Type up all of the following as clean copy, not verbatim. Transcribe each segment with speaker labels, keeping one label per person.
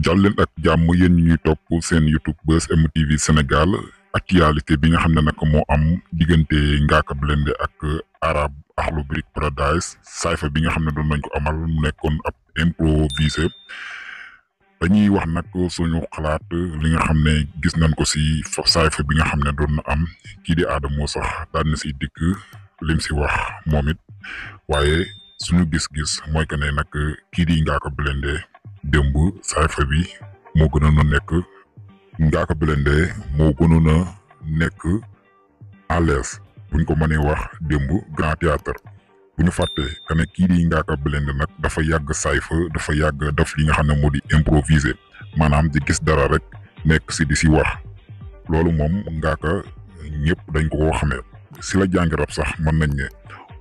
Speaker 1: dal leen ak jàmm yéen ñuy topp seen YouTube Buzz M TV Sénégal actualité bi nga xam ne nag moo am diggante Ngaaka Blindé ak Arab Akhlou Brick Paradise sayfa bi nga xam ne doon nañ ko amal mu nekkoon ab improvisé dañuy wax nag suñu xalaat li nga xam ne gis nañ ko si sayfa bi nga xam ne doon na am kii di Adamo sax daan na si dikk lim si wax moom it waaye suñu gis-gis mooy que ne nag kii di Ngaaka Blindé démb sayfa bi moo gënoon a nekk Ngaaka Blindé moo gënoon a nekk à l'aise buñ ko mënee wax démb grand théâtre bu ñu fàttee que ne kii di Ngaaka Blindé nag dafa yàgg sayfa dafa yàgg def li nga xam ne moo di improviser maanaam di gis dara rek nekk si di si wax loolu moom Ngaaka ñëpp dañ ko koo xamee si la jàngi rab sax mën nañ ne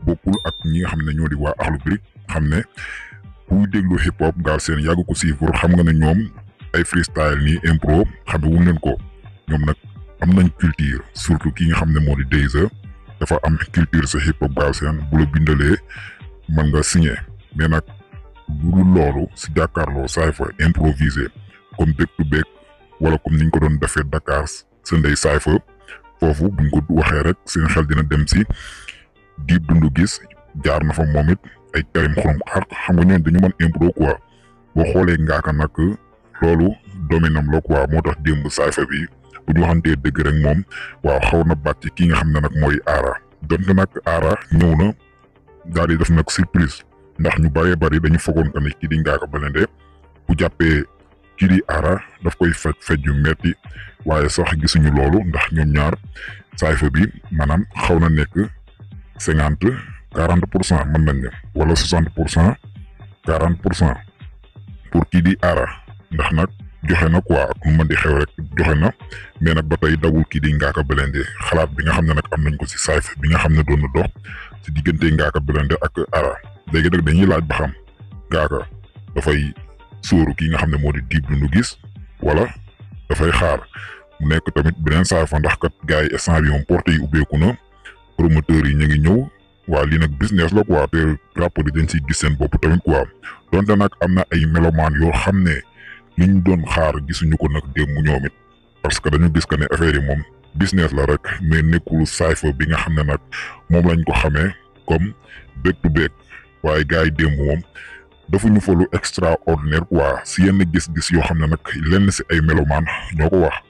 Speaker 1: bokkul ak ñi nga xam ne ñoo di waa Akhlou Brick xam ne kuy déglu hip hop Galsen yàgg ko suivre xam nga ne ñoom ay freestyle nii impro xam ne wuñ leen ko ñoom nag am nañ culture surtout ki nga xam ne moo di Dayza dafa am culture sa hip hop Galsen bu la bindalee mën nga signé mais nag lu dul loolu si jàkkaarloo sayfa improvisé comme back to back wala comme niñ ko doon defee Dakar sa ndey sayfa foofu buñ ko waxee rek seen xel dina dem si Dip Doundou Guiss jaar na fa moom it ay Karim Xurum Xaq xam nga ñoon dañu mën impro quoi boo xoolee Ngaaka nag loolu domaine am la quoi moo tax démb sayfa bi bu ñu waxantee dëgg rek moom waaw xaw na bàcc ki nga xam ne nag mooy Ara donte nag Ara ñëw na daal di def nag surprise ndax ñu bëree bëri dañu fogoon que ne kii di Ngaaka Blindé bu jàppee kii di Ara daf koy fej yu metti waaye sax gisuñu loolu ndax ñoom ñaar sayfa bi maanaam xaw na nekk 40% mën nañ ne wala 60% 40% pour kii di Ara ndax nag joxe na quoi ak lu mën di xew rek joxe na mais nag ba tey dawul kii di Ngaaka Blindé xalaat bi nga xam ne nag am nañ ko si sayfa bi nga xam ne doon na dox si diggante Ngaaka Blindé ak Ara léegi nag dañuy laaj ba xam Ngaaka dafay sóoru ki nga xam ne moo di Dip Doundou Guiss wala dafay xaar mu nekk tamit beneen sayfa ndax kat gars yi instant bi moom porte yi ubbeeku na promoteurs yi ñu ngi ñëw waa lii nag business la quoi te rapport yi dañ siy gis seen bopp tamit quoi donte nag am na ay melomaan yoo xam ne liñ doon xaar gisuñu ko nag démb ñoom it parce que dañu gis que ne affaire yi moom business la rek mais nekkul sayfa bi nga xam ne nag moom lañ ko xamee comme back to back waaye gars yi démb moom defuñu fa lu extraordinaire quoi si yenn gis-gis yoo xam ne nag lenn si ay melomaan ñoo ko wax.